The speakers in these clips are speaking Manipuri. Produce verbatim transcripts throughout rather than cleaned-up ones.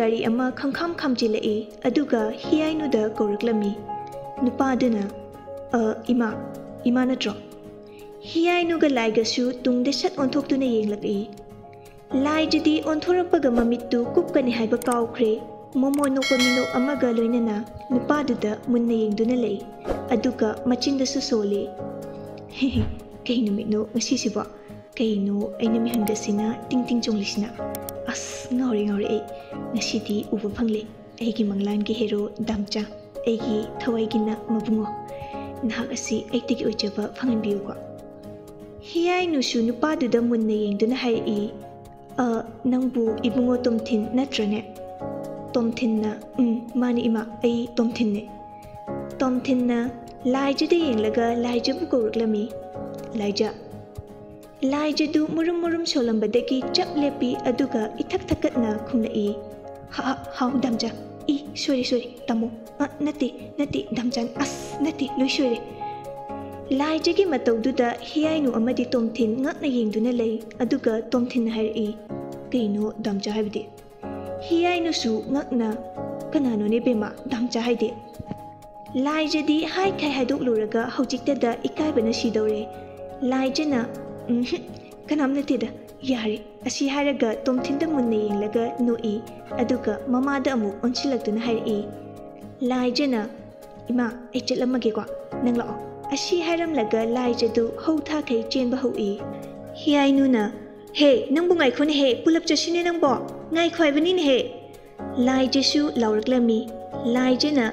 ꯒꯥꯔꯤ ꯑꯃ ꯈꯪꯈꯥꯝ ꯈꯥꯝꯖꯤꯜꯂꯛꯏ, ꯑꯗꯨꯒ ꯍꯤꯌꯥꯏꯅꯨꯗ ꯀꯧꯔꯛꯂꯝꯃꯤ꯫ ꯅꯨꯄꯥꯗꯨꯅ, "ꯑ, ꯏꯃꯥ, ꯏꯃꯥ ꯅꯠꯇ꯭ꯔꯣ?" ꯍꯤꯌꯥꯏꯅꯨꯒ ꯂꯥꯏꯖꯁꯨ ꯇꯨꯡꯗ ꯁꯠ ꯑꯣꯟꯊꯣꯛꯇꯨꯅ ꯌꯦꯡꯂꯛꯏ꯫ ꯂꯥꯏꯖꯗꯤ ꯑꯣꯟꯊꯣꯔꯛꯄꯒ ꯃꯃꯤꯠꯇꯨ ꯀꯨꯞꯀꯅꯤ ꯍꯥꯏꯕ ꯀꯥꯎꯈ꯭ꯔꯦ꯫ ꯃꯣꯃꯣ ꯅꯣꯛꯄ ꯃꯤꯅꯣꯛ ꯑꯃꯒ ꯂꯣꯏꯅꯅ ꯅꯨꯄꯥꯗꯨꯗ ꯃꯨꯟꯅ ꯌꯦꯡꯗꯨꯅ ꯂꯩ, ꯑꯗꯨꯒ ꯃꯆꯤꯟꯗꯁꯨ ꯁꯣꯜꯂꯤ꯫ "ꯀꯩ ꯅꯨꯃꯤꯠꯅꯣ ꯉꯁꯤꯁꯤꯕꯣ? ꯀꯩꯅꯣ ꯑꯩꯅ ꯃꯤꯍꯨꯟꯒꯁꯤꯅ ꯇꯤꯡ ꯇꯤꯡ ꯆꯣꯡꯂꯤꯁꯤꯅ? ꯑꯁ, ꯉꯥꯎꯔꯦ, ꯉꯥꯎꯔꯦ ꯑꯩ꯫ ꯉꯁꯤꯗꯤ ꯎꯕ ꯐꯪꯂꯦ ꯑꯩꯒꯤ ꯃꯪꯂꯥꯟꯒꯤ ꯍꯦꯔꯣ ꯗꯥꯝꯆꯥ, ꯑꯩꯒꯤ ꯊꯋꯥꯏꯒꯤ ꯅ ꯃꯕꯨꯡꯉꯣ꯫ ꯅꯍꯥꯛ ꯑꯁꯤ ꯑꯩꯇꯒꯤ ꯑꯣꯏꯖꯕ ꯐꯪꯍꯟꯕꯤꯌꯨꯀꯣ꯫" ꯍꯤꯌꯥꯏꯅꯨꯁꯨ ꯅꯨꯄꯥꯗꯨꯗ ꯃꯨꯟꯅ ꯌꯦꯡꯗꯨꯅ ꯍꯥꯏꯔꯛꯏ, "ꯑ, ꯅꯪꯕꯨ ꯏꯕꯨꯡꯉꯣ ꯇꯣꯝꯊꯤꯟ ꯅꯠꯇ꯭ꯔꯅꯦ?" ꯇꯣꯝꯊꯤꯟꯅ, "ꯎꯝ, ꯃꯥꯅꯤ ꯏꯃꯥ, ꯑꯩ ꯇꯣꯝꯊꯤꯟꯅꯦ꯫" ꯇꯣꯝꯊꯤꯟꯅ ꯂꯥꯏꯖꯗ ꯌꯦꯡꯂꯒ ꯂꯥꯏꯖꯕꯨ ꯀꯧꯔꯛꯂꯝꯃꯤ꯫ ꯂꯥꯏꯖ꯫ ꯂꯥꯏꯖꯗꯨ ꯃꯨꯔꯨꯝ ꯃꯨꯔꯨꯝ ꯁꯣꯜꯂꯝꯕꯗꯒꯤ ꯆꯞ ꯂꯦꯞꯄꯤ, ꯑꯗꯨꯒ ꯏꯊꯛ ꯊꯛꯀꯠꯅ ꯈꯨꯝꯂꯛꯏ, "ꯍ-, ꯍ-, ꯍꯥꯎ ꯗꯥꯝꯆꯥ꯫ ꯏ, ꯁꯣꯏꯔꯦ, ꯁꯣꯏꯔꯦ, ꯇꯥꯃꯣ꯫ ꯑ, ꯅꯠꯇꯦ, ꯅꯠꯇꯦ, ꯗꯥꯝꯆꯥ, ꯑꯁ, ꯅꯠꯇꯦ, ꯂꯣꯏ ꯁꯣꯏꯔꯦ꯫" ꯂꯥꯏꯖꯒꯤ ꯃꯇꯧꯗꯨꯗ ꯍꯤꯌꯥꯏꯅꯨ ꯑꯃꯗꯤ ꯇꯣꯝꯊꯤꯟ ꯉꯛꯅ ꯌꯦꯡꯗꯨꯅ ꯂꯩ, ꯑꯗꯨꯒ ꯇꯣꯝꯊꯤꯟꯅ ꯍꯥꯏꯔꯛꯏ, "ꯀꯩꯅꯣ ꯗꯥꯝꯆꯥ ꯍꯥꯏꯕꯗꯤ?" ꯍꯤꯌꯥꯏꯅꯨꯁꯨ ꯉꯛꯅ, "ꯀꯅꯥꯅꯣꯅꯦ ꯕꯦꯝꯃ, ꯗꯥꯝꯆꯥ ꯍꯥꯏꯗꯤ?" ꯂꯥꯏꯖꯗꯤ ꯍꯥꯏꯈꯥꯏ ꯍꯥꯏꯗꯣꯛꯂꯨꯔꯒ ꯍꯧꯖꯤꯛꯇꯗ ꯏꯀꯥꯏꯕꯅ ꯁꯤꯗꯧꯔꯦ꯫ ꯂꯥꯏꯖꯅ, "ꯎꯝꯍꯨꯝ, ꯀꯅꯥꯝ ꯅꯠꯇꯦꯗ, ꯌꯥꯔꯦ꯫" ꯑꯁꯤ ꯍꯥꯏꯔꯒ ꯇꯣꯝꯊꯤꯟꯗ ꯃꯨꯟꯅ ꯌꯦꯡꯂꯒ ꯅꯣꯛꯏ, ꯑꯗꯨꯒ ꯃꯃꯥꯗ ꯑꯃꯨꯛ ꯑꯣꯟꯁꯤꯜꯂꯛꯇꯨꯅ ꯍꯥꯏꯔꯛꯏ꯫ ꯂꯥꯏꯖꯅ, "ꯏꯃꯥ, ꯑꯩ ꯆꯠꯂꯝꯃꯒꯦꯀꯣ, ꯅꯪ ꯂꯥꯛꯑꯣ꯫" ꯑꯁꯤ ꯍꯥꯏꯔꯝꯂꯒ ꯂꯥꯏꯖꯗꯨ ꯍꯧ ꯊꯥꯈꯩ ꯆꯦꯟꯕ ꯍꯧꯏ꯫ ꯍꯤꯌꯥꯏꯅꯨꯅ, "ꯍꯦ, ꯅꯪꯕꯨ ꯉꯥꯏꯈꯣꯅꯦꯍꯦ, ꯄꯨꯂꯞ ꯆꯠꯁꯤꯅꯦ ꯅꯪꯕꯣ, ꯉꯥꯏꯈꯣ ꯍꯥꯏꯕꯅꯤꯅꯦꯍꯦ꯫" ꯂꯥꯏꯖꯁꯨ ꯂꯥꯎꯔꯛꯂꯝꯃꯤ꯫ ꯂꯥꯏꯖꯅ,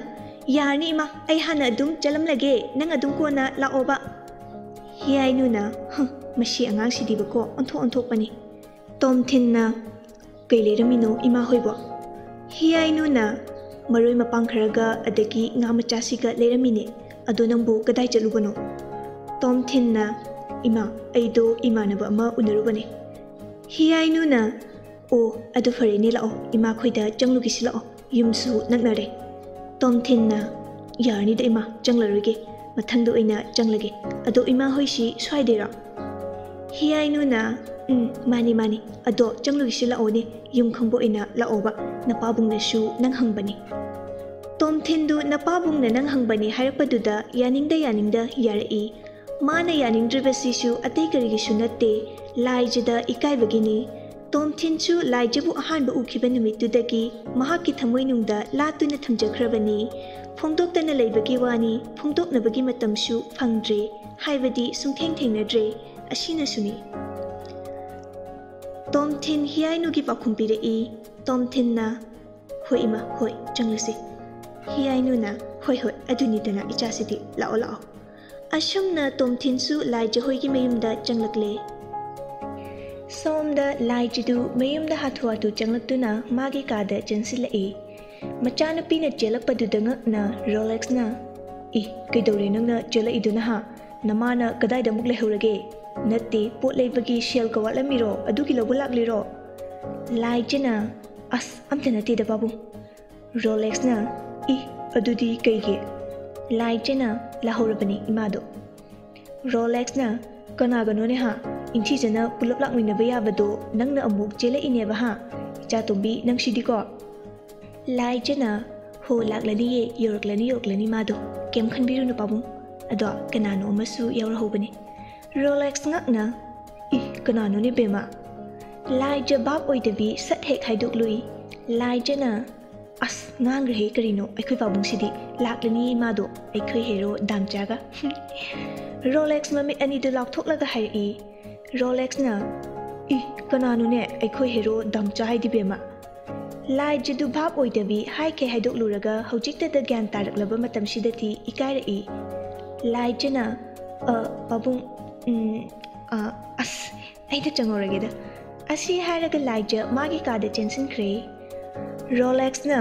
"ꯌꯥꯔꯅꯤ ꯏꯃꯥ, ꯑꯩ ꯍꯥꯟꯅ ꯑꯗꯨꯝ ꯆꯠꯂꯝꯂꯒꯦ, ꯅꯪ ꯑꯗꯨꯝ ꯀꯣꯟꯅ ꯂꯥꯛꯑꯣꯕ꯫" ꯍꯤꯌꯥꯏꯅꯨꯅ, "ꯍꯨꯝ, ꯃꯁꯤ ꯑꯉꯥꯡꯁꯤꯗꯤꯕꯀꯣ, ꯑꯣꯟꯊꯣꯛ ꯑꯣꯟꯊꯣꯛꯄꯅꯤ꯫" ꯇꯣꯝꯊꯤꯟꯅ, "ꯀꯩ ꯂꯩꯔꯝꯃꯤꯅꯣ ꯏꯃꯥ ꯍꯣꯏꯕꯣ?" ꯍꯤꯌꯥꯏꯅꯨꯅ, "ꯃꯔꯣꯏ ꯃꯄꯥꯡ ꯈꯔꯒ ꯑꯗꯒꯤ ꯉꯥ ꯃꯆꯥꯁꯤꯒ ꯂꯩꯔꯝꯃꯤꯅꯦ꯫ ꯑꯗꯣ ꯅꯪꯕꯨ ꯀꯗꯥꯏ ꯆꯠꯂꯨꯕꯅꯣ?" ꯇꯣꯝꯊꯤꯟꯅ, "ꯏꯃꯥ, ꯑꯩꯗꯣ ꯏꯃꯥꯟꯅꯕ ꯑꯃ ꯎꯅꯔꯨꯕꯅꯦ꯫" ꯍꯤꯌꯥꯏꯅꯨꯅ, "ꯑꯣ, ꯑꯗꯨ ꯐꯔꯦꯅꯦ, ꯂꯥꯛꯑꯣ, ꯏꯃꯥꯈꯣꯏꯗ ꯆꯪꯂꯨꯒꯦꯁꯤ, ꯂꯥꯛꯑꯣ, ꯌꯨꯝꯁꯨ ꯅꯛꯅꯔꯦ꯫" ꯇꯣꯝꯊꯤꯟꯅ, "ꯌꯥꯔꯅꯤꯗ ꯏꯃꯥ, ꯆꯪꯂꯔꯣꯏꯒꯦ, ꯃꯊꯪꯗ ꯑꯣꯏꯅ ꯆꯪꯂꯒꯦ꯫ ꯑꯗꯣ ꯏꯃꯥ ꯍꯣꯏꯁꯤ ꯁ꯭ꯋꯥꯏꯗꯩꯔꯣ?" ꯍꯤꯌꯥꯏꯅꯨꯅ, ꯎꯝ, ꯃꯥꯅꯤ, ꯃꯥꯅꯤ꯫ ꯑꯗꯣ ꯆꯪꯂꯨꯒꯤꯁꯤ ꯂꯥꯛꯑꯣꯅꯦ, ꯌꯨꯝ ꯈꯪꯕ ꯑꯣꯏꯅ ꯂꯥꯛꯑꯣꯕ, ꯅꯄꯥꯕꯨꯡꯅꯁꯨ ꯅꯪ ꯍꯪꯕꯅꯤ꯫ ꯇꯣꯝꯊꯤꯟꯗꯨ ꯅꯄꯥꯕꯨꯡꯅ ꯅꯪ ꯍꯪꯕꯅꯤ ꯍꯥꯏꯔꯛꯄꯗꯨꯗ ꯌꯥꯅꯤꯡꯗ ꯌꯥꯅꯤꯡꯗ ꯌꯥꯔꯛꯏ꯫ ꯃꯥꯅ ꯌꯥꯅꯤꯡꯗ꯭ꯔꯤꯕꯁꯤꯁꯨ ꯑꯇꯩ ꯀꯔꯤꯒꯤꯁꯨ ꯅꯠꯇꯦ, ꯂꯥꯏꯖꯗ ꯏꯀꯥꯏꯕꯒꯤꯅꯤ꯫ ꯇꯣꯝꯊꯤꯟꯁꯨ ꯂꯥꯏꯖꯕꯨ ꯑꯍꯥꯟꯕ ꯎꯈꯤꯕ ꯅꯨꯃꯤꯠꯇꯨꯗꯒꯤ ꯃꯍꯥꯛꯀꯤ ꯊꯃꯣꯏꯅꯨꯡꯗ ꯂꯥꯠꯇꯨꯅ ꯊꯝꯖꯈ꯭ꯔꯕꯅꯤ꯫ ꯐꯣꯡꯗꯣꯛꯇꯅ ꯂꯩꯕꯒꯤ ꯋꯥꯅꯤ, ꯐꯣꯡꯗꯣꯛꯅꯕꯒꯤ ꯃꯇꯝꯁꯨ ꯐꯪꯗ꯭ꯔꯦ, ꯍꯥꯏꯕꯗꯤ ꯁꯨꯡꯊꯦꯡ ꯊꯦꯡꯅꯗ꯭ꯔꯦ꯫ ꯑꯁꯤꯅꯁꯨꯅꯤ꯫ ꯇꯣꯝꯊꯤꯟ ꯍꯤꯌꯥꯏꯅꯨꯒꯤ ꯄꯥꯎꯈꯨꯝ ꯄꯤꯔꯛꯏ꯫ ꯇꯣꯝꯊꯤꯟꯅ, "ꯍꯣꯏ ꯏꯃꯥ, ꯍꯣꯏ, ꯆꯪꯂꯁꯤ꯫" ꯍꯤꯌꯥꯏꯅꯨꯅ, "ꯍꯣꯏ, ꯍꯣꯏ, ꯑꯗꯨꯅꯤꯗꯅ ꯏꯆꯥꯁꯤꯗꯤ, ꯂꯥꯛꯑꯣ, ꯂꯥꯛꯑꯣ꯫" ꯑꯁꯨꯝꯅ ꯇꯣꯝꯊꯤꯟꯁꯨ ꯂꯥꯏꯖꯍꯣꯏꯒꯤ ꯃꯌꯨꯝꯗ ꯆꯪꯂꯛꯂꯦ꯫ ꯁꯣꯝꯗ ꯂꯥꯏꯖꯗꯨ ꯃꯌꯨꯝꯗ ꯍꯥꯊꯨ ꯍꯥꯊꯨ ꯆꯪꯂꯛꯇꯨꯅ ꯃꯥꯒꯤ ꯀꯥꯗ ꯆꯦꯟꯁꯤꯜꯂꯛꯏ꯫ ꯃꯆꯥꯅꯨꯄꯤꯅ ꯆꯦꯜꯂꯛꯄꯗꯨꯗ ꯉꯛꯅ ꯔꯣꯂꯦꯛꯁꯅ, "ꯏ, ꯀꯩꯗꯧꯔꯦ ꯅꯪꯅ ꯆꯦꯜꯂꯛꯏꯗꯨꯅ ꯍꯥ? ꯅꯃꯥꯅ ꯀꯗꯥꯏꯗ ꯑꯃꯨꯛ ꯂꯩꯍꯧꯔꯒꯦ? ꯅꯠꯇꯦ, ꯄꯣꯠ ꯂꯩꯕꯒꯤ ꯁꯦꯜꯒ ꯋꯥꯠꯂꯝꯃꯤꯔꯣ? ꯑꯗꯨꯒꯤ ꯂꯧꯕ ꯂꯥꯛꯂꯤꯔꯣ?" ꯂꯥꯏꯖꯅ, "ꯑꯁ, ꯑꯝꯇ ꯅꯠꯇꯦꯗ ꯄꯥꯕꯨꯡ꯫" ꯔꯣꯂꯦꯛꯁꯅ, "ꯏ, ꯑꯗꯨꯗꯤ ꯀꯩꯒꯤ?" ꯂꯥꯏꯖꯅ, "ꯂꯥꯛꯍꯧꯔꯕꯅꯤ ꯏꯃꯥꯗꯣ꯫" ꯔꯣꯂꯦꯛꯁꯅ, "ꯀꯅꯥꯒꯅꯣꯅꯦ ꯍꯥ? ꯏꯟꯊꯤꯖꯅ ꯄꯨꯂꯞ ꯂꯥꯛꯃꯤꯟꯅꯕ ꯌꯥꯕꯗꯣ ꯅꯪꯅ ꯑꯃꯨꯛ ꯆꯦꯜꯂꯛꯏꯅꯦꯕ ꯍꯥ? ꯏꯆꯥꯇꯣꯝꯕꯤ ꯅꯪꯁꯤꯗꯤꯀꯣ꯫" ꯂꯥꯏꯖꯅ, "ꯍꯣ, ꯂꯥꯛꯂꯅꯤꯌꯦ, ꯌꯧꯔꯛꯂꯅꯤ, ꯌꯧꯔꯛꯂꯅꯤ ꯃꯥꯗꯣ꯫ ꯀꯩꯝ ꯈꯟꯕꯤꯔꯨꯅꯨ ꯄꯥꯕꯨꯡ꯫ ꯑꯗꯣ ꯀꯅꯥꯅꯣ ꯑꯃꯁꯨ ꯌꯥꯎꯔꯍꯧꯕꯅꯤ꯫" ꯔꯣꯂꯦꯛꯁ ꯉꯛꯅ, "ꯏ, ꯀꯅꯥꯅꯣꯅꯦ ꯕꯦꯝꯃ?" ꯂꯥꯏꯖ ꯚꯥꯞ ꯑꯣꯏꯗꯕꯤ ꯁꯠ ꯍꯦꯛ ꯍꯥꯏꯗꯣꯛꯂꯨꯏ꯫ ꯂꯥꯏꯖꯅ, "ꯑꯁ, ꯉꯥꯡꯈ꯭ꯔꯦꯍꯦ ꯀꯔꯤꯅꯣ, ꯑꯩꯈꯣꯏ ꯄꯥꯕꯨꯡꯁꯤꯗꯤ ꯂꯥꯛꯂꯅꯤ ꯃꯥꯗꯣ, ꯑꯩꯈꯣꯏ ꯍꯦꯔꯣ ꯗꯥꯝꯆꯥꯒ꯫" ꯔꯣꯂꯦꯛꯁ ꯃꯃꯤꯠ ꯑꯅꯤꯗꯨ ꯂꯥꯎꯊꯣꯛꯂꯒ ꯍꯥꯏꯔꯛꯏ꯫ ꯔꯣꯂꯦꯛꯁꯅ, "ꯏ, ꯀꯅꯥꯅꯣꯅꯦ ꯑꯩꯈꯣꯏ ꯍꯦꯔꯣ ꯗꯥꯝꯆꯥ ꯍꯥꯏꯗꯤ ꯕꯦꯝꯃ?" ꯂꯥꯏꯖꯗꯨ ꯚꯥꯞ ꯑꯣꯏꯗꯕꯤ ꯍꯥꯏꯈꯩ ꯍꯥꯏꯗꯣꯛꯂꯨꯔꯒ ꯍꯧꯖꯤꯛꯇꯗ ꯒ꯭ꯌꯥꯟ ꯇꯥꯔꯛꯂꯕ ꯃꯇꯝꯁꯤꯗꯗꯤ ꯏꯀꯥꯏꯔꯛꯏ꯫ ꯂꯥꯏꯖꯅ, "ꯑ, ꯄꯥꯕꯨꯡ, ꯎꯝ, ꯑ, ꯑꯁ, ꯑꯩꯗ ꯆꯪꯍꯧꯔꯒꯦꯗ꯫" ꯑꯁꯤ ꯍꯥꯏꯔꯒ ꯂꯥꯏꯖ ꯃꯥꯒꯤ ꯀꯥꯗ ꯆꯦꯟꯁꯤꯟꯈ꯭ꯔꯦ꯫ ꯔꯣꯂꯦꯛꯁꯅ,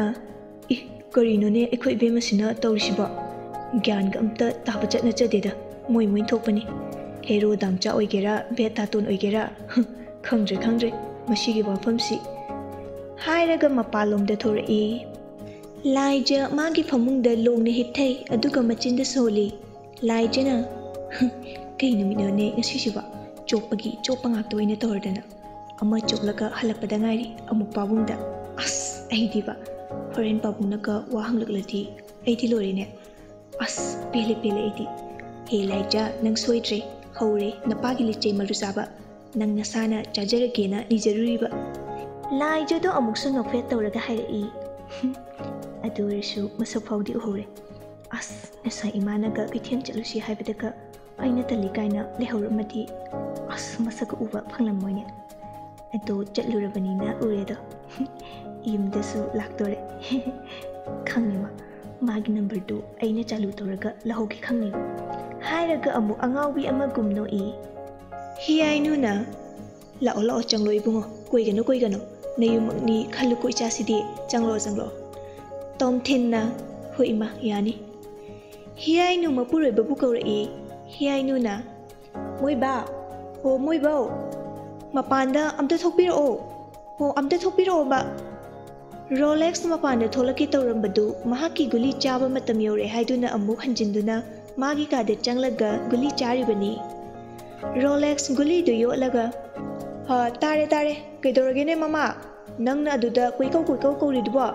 "ꯏ, ꯀꯔꯤꯅꯣꯅꯦ ꯑꯩꯈꯣꯏ ꯏꯕꯦꯝꯃꯁꯤꯅ ꯇꯧꯔꯤꯁꯤꯕꯣ? ꯒ꯭ꯌꯥꯟꯒ ꯑꯝꯇ ꯇꯥꯕ ꯆꯠꯅꯖꯗꯦꯗ, ꯃꯣꯏ ꯃꯣꯏ ꯊꯣꯛꯄꯅꯤ꯫ ꯍꯦꯔꯣ ꯗꯥꯝꯆꯥ ꯑꯣꯏꯒꯦꯔꯥ, ꯕꯦꯠ ꯇꯥꯇꯣꯟ ꯑꯣꯏꯒꯦꯔꯥ, ꯍꯨꯝ, ꯈꯪꯗ꯭ꯔꯦ, ꯈꯪꯗ꯭ꯔꯦ ꯃꯁꯤꯒꯤ ꯋꯥꯐꯝꯁꯤ꯫" ꯍꯥꯏꯔꯒ ꯃꯄꯥꯟꯂꯣꯝꯗ ꯊꯣꯔꯛꯏ꯫ ꯂꯥꯏꯖ ꯃꯥꯒꯤ ꯐꯃꯨꯡꯗ ꯂꯣꯡꯅ ꯍꯤꯞꯊꯩ, ꯑꯗꯨꯒ ꯃꯆꯤꯟꯗ ꯁꯣꯜꯂꯤ꯫ ꯂꯥꯏꯖꯅ, "ꯍꯨꯝ, ꯀꯩ ꯅꯨꯃꯤꯠꯅꯣꯅꯦ ꯉꯁꯤꯁꯤꯕꯣ? ꯇꯣꯛꯄꯒꯤ ꯆꯣꯞꯄ ꯉꯥꯛꯇ ꯑꯣꯏꯅ ꯇꯧꯔꯗꯅ꯫ ꯑꯃ ꯆꯣꯞꯂꯒ ꯍꯜꯂꯛꯄꯗ ꯉꯥꯏꯔꯤ ꯑꯃꯨꯛ ꯄꯥꯕꯨꯡꯗ꯫ ꯑꯁ, ꯑꯩꯗꯤꯕ, ꯍꯣꯔꯦꯟ ꯄꯥꯕꯨꯡꯅꯒ ꯋꯥ ꯍꯪꯂꯛꯂꯗꯤ ꯑꯩꯗꯤ ꯂꯣꯏꯔꯦꯅꯦ꯫ ꯑꯁ, ꯄꯦꯜꯂꯦ ꯄꯦꯜꯂꯦ ꯑꯩꯗꯤ꯫ ꯍꯦ ꯂꯥꯏꯖ, ꯅꯪ ꯁꯣꯏꯗ꯭ꯔꯦ꯫ ꯍꯧꯔꯦ ꯅꯄꯥꯒꯤ ꯂꯤꯆꯩ ꯃꯔꯨ ꯆꯥꯕ꯫ ꯅꯪ ꯅꯁꯥꯅ ꯆꯥꯖꯔꯒꯦꯅ ꯅꯤꯖꯔꯨꯔꯤꯕ꯫ ꯂꯥꯏꯖꯗꯣ ꯑꯃꯨꯛꯁꯨ ꯅꯣꯛꯐꯦꯠ ꯇꯧꯔꯒ ꯍꯥꯏꯔꯛꯏ꯫ ꯑꯗꯨ ꯑꯣꯏꯔꯁꯨ ꯃꯁꯛ ꯐꯥꯎꯗꯤ ꯎꯍꯧꯔꯦ꯫ ꯑꯁ, ꯉꯁꯥꯏ ꯏꯃꯥꯅꯒ ꯀꯩꯊꯦꯜ ꯆꯠꯂꯨꯁꯤ ꯍꯥꯏꯕꯗꯒ ꯑꯩꯅ ꯇꯜꯂꯤ ꯀꯥꯏꯅ ꯂꯩꯍꯧꯔꯝꯃꯗꯤ꯫ ꯑꯁ, ꯃꯁꯛꯀ ꯎꯕ ꯐꯪꯂꯝꯃꯣꯏꯅꯦ꯫ ꯑꯗꯣ ꯆꯠꯂꯨꯔꯕꯅꯤꯅ ꯎꯔꯦꯗꯣ꯫ ꯌꯨꯝꯗꯁꯨ ꯂꯥꯛꯇꯣꯔꯦ꯫ ꯈꯪꯉꯦ ꯃꯥ, ꯃꯥꯒꯤ ꯅꯝꯕꯔꯗꯨ ꯑꯩꯅ ꯆꯥꯂꯨ ꯇꯧꯔꯒ ꯂꯧꯍꯧꯒꯦ ꯈꯪꯉꯦ꯫ ꯍꯥꯏꯔꯒ ꯑꯃꯨꯛ ꯑꯉꯥꯎꯕꯤ ꯑꯃꯒꯨꯝ ꯅꯣꯛꯏ꯫ ꯍꯤꯌꯥꯏꯅꯨꯅ, "ꯂꯥꯛꯑꯣ ꯂꯥꯛꯑꯣ, ꯆꯪꯂꯣ ꯏꯕꯨꯡꯉꯣ, ꯀꯣꯏꯒꯅꯨ ꯀꯣꯏꯒꯅꯨ, ꯅꯌꯨꯝꯃꯛꯅꯤ ꯈꯜꯂꯨ ꯀꯣꯏ ꯆꯥꯁꯤꯗꯤ, ꯆꯪꯂꯣ ꯆꯪꯂꯣ"꯫ ꯇꯣꯝꯊꯤꯟꯅ, "ꯍꯣꯏ ꯏꯃꯥ, ꯌꯥꯅꯤ"꯫ ꯍꯤꯌꯥꯏꯅꯨ ꯃꯄꯨꯔꯣꯏꯕꯕꯨ ꯀꯧꯔꯛꯏ꯫ ꯍꯤꯌꯥꯏꯅꯨꯅ, "ꯃꯣꯏꯕꯥ, ꯍꯣ ꯃꯣꯏꯕꯧ, ꯃꯄꯥꯟꯗ ꯑꯝꯇ ꯊꯣꯛꯄꯤꯔꯛꯑꯣ, ꯍꯣ ꯑꯝꯇ ꯊꯣꯛꯄꯤꯔꯛꯑꯣꯕ"꯫ ꯔꯣꯂꯦꯛꯁ ꯃꯄꯥꯟꯗ ꯊꯣꯛꯂꯛꯀꯦ ꯇꯧꯔꯝꯕꯗꯨ ꯃꯍꯥꯛꯀꯤ ꯒꯨꯂꯤ ꯆꯥꯕ ꯃꯇꯝ ꯌꯧꯔꯦ ꯍꯥꯏꯗꯨꯅ ꯑꯃꯨꯛ ꯍꯟꯖꯤꯟꯗꯨꯅ ꯃꯥꯒꯤ ꯀꯥꯗ ꯆꯪꯂꯒ ꯒꯨꯂꯤ ꯆꯥꯔꯤꯕꯅꯤ꯫ ꯔꯣꯂꯦꯛꯁ ꯒꯨꯂꯤꯗꯨ ꯌꯣꯠꯂꯒ, "ꯍ, ꯇꯥꯔꯦ ꯇꯥꯔꯦ, ꯀꯩꯗꯧꯔꯒꯦꯅꯦ ꯃꯃꯥ? ꯅꯪꯅ ꯑꯗꯨꯗ ꯀꯣꯏꯀꯧ ꯀꯣꯏꯀꯧ ꯀꯧꯔꯤꯗꯨꯕꯣ?"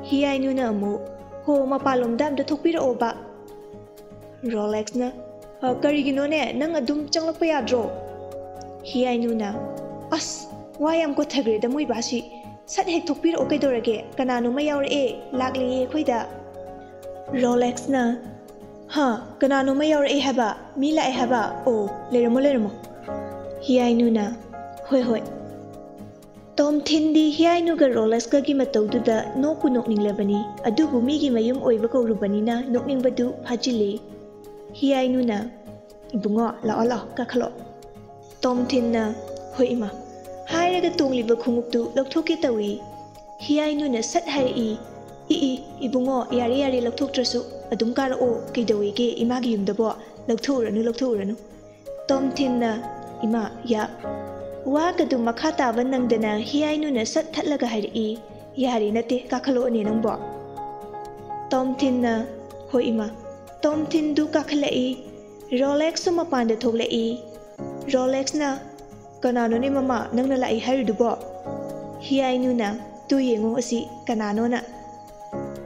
ꯍꯤꯌꯥꯏꯅꯨꯅ ꯑꯃꯨꯛ, "ꯍꯣ, ꯃꯄꯥꯟꯂꯣꯝꯗ ꯑꯝꯇ ꯊꯣꯛꯄꯤꯔꯛꯑꯣꯕ"꯫ ꯔꯣꯂꯦꯛꯁꯅ, "ꯑ, ꯀꯔꯤꯒꯤꯅꯣꯅꯦ? ꯅꯪ ꯑꯗꯨꯝ ꯆꯪꯂꯛꯄ ꯌꯥꯗ꯭ꯔꯣ?" ꯍꯤꯌꯥꯏꯅꯨꯅ, "ꯑꯁ, ꯋꯥ ꯌꯥꯝ ꯀꯣꯠꯊꯈ꯭ꯔꯦꯗ ꯃꯣꯏ ꯕꯥꯁꯤ꯫ ꯁꯠ ꯍꯦꯛ ꯊꯣꯛꯄꯤꯔꯛꯑꯣ ꯀꯩꯗꯧꯔꯒꯦ? ꯀꯅꯥꯅꯣꯝꯃ ꯌꯥꯎꯔꯛꯑꯦ, ꯂꯥꯛꯂꯦꯌꯦ ꯑꯩꯈꯣꯏꯗ"꯫ ꯔꯣꯂꯦꯛꯁꯅ, "ꯍꯥ, ꯀꯅꯥꯅꯣꯝꯃ ꯌꯥꯎꯔꯛꯑꯦ ꯍꯥꯏꯕ? ꯃꯤ ꯂꯥꯛꯑꯦ ꯍꯥꯏꯕ? ꯑꯣ, ꯂꯩꯔꯝꯃꯣ, ꯂꯩꯔꯝꯃꯣ"꯫ ꯍꯤꯌꯥꯏꯅꯨꯅ, "ꯍꯣꯏ, ꯍꯣꯏ"꯫ ꯇꯣꯝꯊꯤꯟꯗꯤ ꯍꯤꯌꯥꯏꯅꯨꯒ ꯔꯣꯂꯦꯛꯁꯀꯒꯤ ꯃꯇꯧꯗꯨꯗ ꯅꯣꯛꯄꯨ ꯅꯣꯛꯅꯤꯡꯂꯕꯅꯤ, ꯑꯗꯨꯕꯨ ꯃꯤꯒꯤ ꯃꯌꯨꯝ ꯑꯣꯏꯕ ꯀꯧꯔꯨꯕꯅꯤꯅ ꯅꯣꯛꯅꯤꯡꯕꯗꯨ ꯐꯥꯖꯤꯜꯂꯤ꯫ ꯍꯤꯌꯥꯏꯅꯨꯅ, "ꯏꯕꯨꯡꯉꯣ, ꯂꯥꯛꯑꯣ, ꯂꯥꯛꯑꯣ, ꯀꯥꯈꯠꯂꯛꯑꯣ"꯫ ꯇꯣꯝꯊꯤꯟꯅ, "ꯍꯣꯏ ꯏꯃꯥ" ꯍꯥꯏꯔꯒ ꯇꯣꯡꯂꯤꯕ ꯈꯣꯡꯎꯞꯇꯨ ꯂꯧꯊꯣꯛꯀꯦ ꯇꯧꯏ꯫ ꯍꯤꯌꯥꯏꯅꯨꯅ ꯁꯠ ꯍꯥꯏꯔꯛꯏ, "ꯏ, ꯏ, ꯏꯕꯨꯡꯉꯣ, ꯌꯥꯔꯦ, ꯌꯥꯔꯦ, ꯂꯧꯊꯣꯛꯇ꯭ꯔꯁꯨ ꯑꯗꯨꯝ ꯀꯥꯔꯛꯑꯣ, ꯀꯩꯗꯧꯋꯦꯒꯦ ꯏꯃꯥꯒꯤ ꯌꯨꯝꯗꯕꯣ? ꯂꯧꯊꯣꯛꯎꯔꯅꯨ, ꯂꯧꯊꯣꯛꯎꯔꯅꯨ"꯫ ꯇꯣꯝꯊꯤꯟꯅ, "ꯏꯃꯥ, ꯌꯥ"꯫ ꯋꯥꯒꯗꯨ ꯃꯈꯥ ꯇꯥꯕ ꯅꯪꯗꯅ ꯍꯤꯌꯥꯏꯅꯨꯅ ꯁꯠ ꯊꯠꯂꯒ ꯍꯥꯏꯔꯛꯏ, "ꯌꯥꯔꯦ ꯅꯠꯇꯦ, ꯀꯥꯈꯠꯂꯛꯑꯣꯅꯦ ꯅꯪꯕꯣ"꯫ ꯇꯣꯝꯊꯤꯟꯅ, "ꯍꯣꯏ ꯏꯃꯥ"꯫ ꯇꯣꯝꯊꯤꯟꯗꯨ ꯀꯥꯈꯠꯂꯛꯏ꯫ ꯔꯣꯂꯦꯛꯁꯁꯨ ꯃꯄꯥꯟꯗ ꯊꯣꯛꯂꯛꯏ꯫ ꯔꯣꯂꯦꯛꯁꯅ, "ꯀꯅꯥꯅꯣꯅꯦ ꯃꯃꯥ ꯅꯪꯅ ꯂꯥꯛꯏ ꯍꯥꯏꯔꯤꯗꯨꯕꯣ?" ꯍꯤꯌꯥꯏꯅꯨꯅ, "ꯇꯨ ꯌꯦꯡꯉꯣ ꯑꯁꯤ ꯀꯅꯥꯅꯣꯅ꯫"